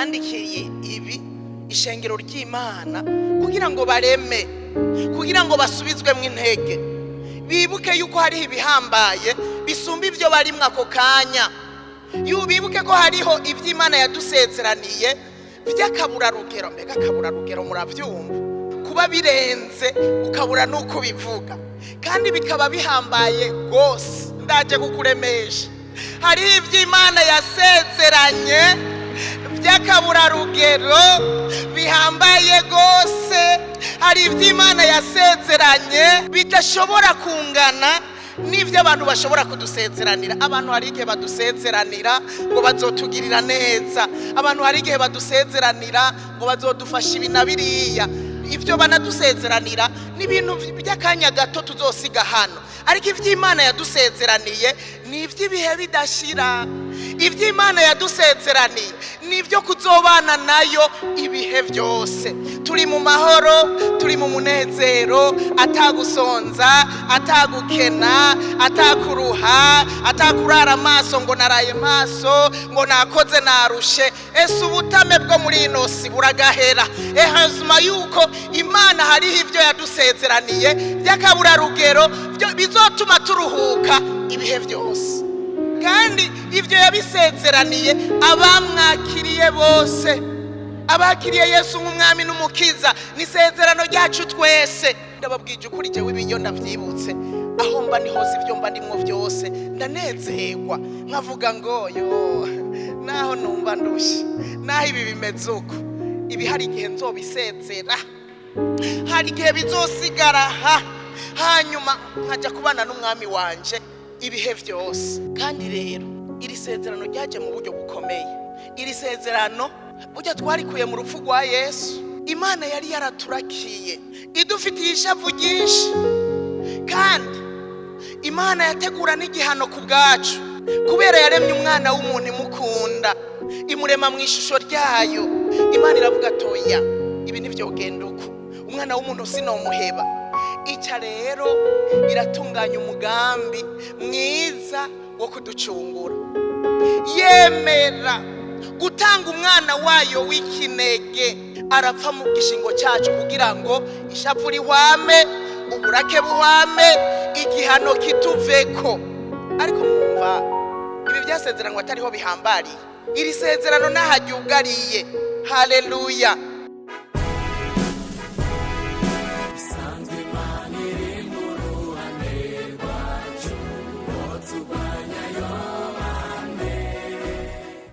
Yandikiye ibi ishengero ry'Imana kugira ngo bareme, kugira ngo basubizwemo intege, bibuke yuko hariho ibihambaye bisumba ibyo barimwo ako kanya. Bibuke ko hariho ibyo Imana yadusezeraniye by'akaburarugero. Mbega akaburarugero, murabyumva kuba birenze ukabura n'uko bivuga, kandi bikaba bihambaye rwose. Ndaje kukuremesha, hariho ibyo Imana yasezeranye by'akaburarugero bihambaye rwose. Hari ibyo Imana yasezeranye bidashobora kungana n'ibyo abantu bashobora kudusezeranira. Abantu hari igihe badusezeranira ngo bazotugirira neza, abantu hari igihe badusezeranira ngo bazodufasha ibi na biriya. Ibyo banadusezeranira ni ibintu by'akanya gato tuzosiga hano, ariko iby'Imana yadusezeraniye ni iby'ibihe bidashira. Iby'Imana yadusezeraniye ni ibyo kuzobana nayo ibihe byose, turi mu mahoro, turi mu munezero, atagusonza, atagukena, atakuruha, atakurara amaso ngo naraye maso, ngo nakoze narushe. Ese ubutame bwo muri ino si buragahera. Ehazuma yuko Imana hariho ibyo yadusezeraniye by'akaburarugero bizotuma turuhuka ibihe byose, kandi ibyo yabisezeraniye abamwakiriye bose, abakiriye Yesu nk'Umwami n'Umukiza. Ni isezerano ryacu twese. Ndababwije ukuri, jyewe ibiryo ndabyibutse, aho mba ni hose, ibyo mba ndimwo byose, ndanezerwa nkavuga ngo yo naho numva ndushye, naho ibi bimeze uko, ibi hari igihe nzobisezera, hari igihe bizosigara ha hanyuma nkajya kubana n'Umwami wanje ibihe byose. Kandi rero iri sezerano ryaje mu buryo bukomeye. Iri sezerano burya twarikuye mu rupfu rwa Yesu. Imana yari yaraturakiye, idufitiye ishavu ryinshi, kandi Imana yategura n'igihano ku bwacu, kubera yaremye umwana w'umuntu imukunda, imurema mu ishusho ryayo. Imana iravuga atoya, ibi ntibyogenda uko, umwana w'umuntu sinomuheba. Icya rero iratunganya umugambi mwiza wo kuducungura, yemera gutanga umwana wayo w'ikinege, arapfa mu gishingo cyacu kugira ngo ishavu rihwame, uburake buhwame, igihano kituveko. Ariko mwumva ibi byasezeranywe atariho bihambariye. Iri sezerano n'aharyugariye. Haleluya!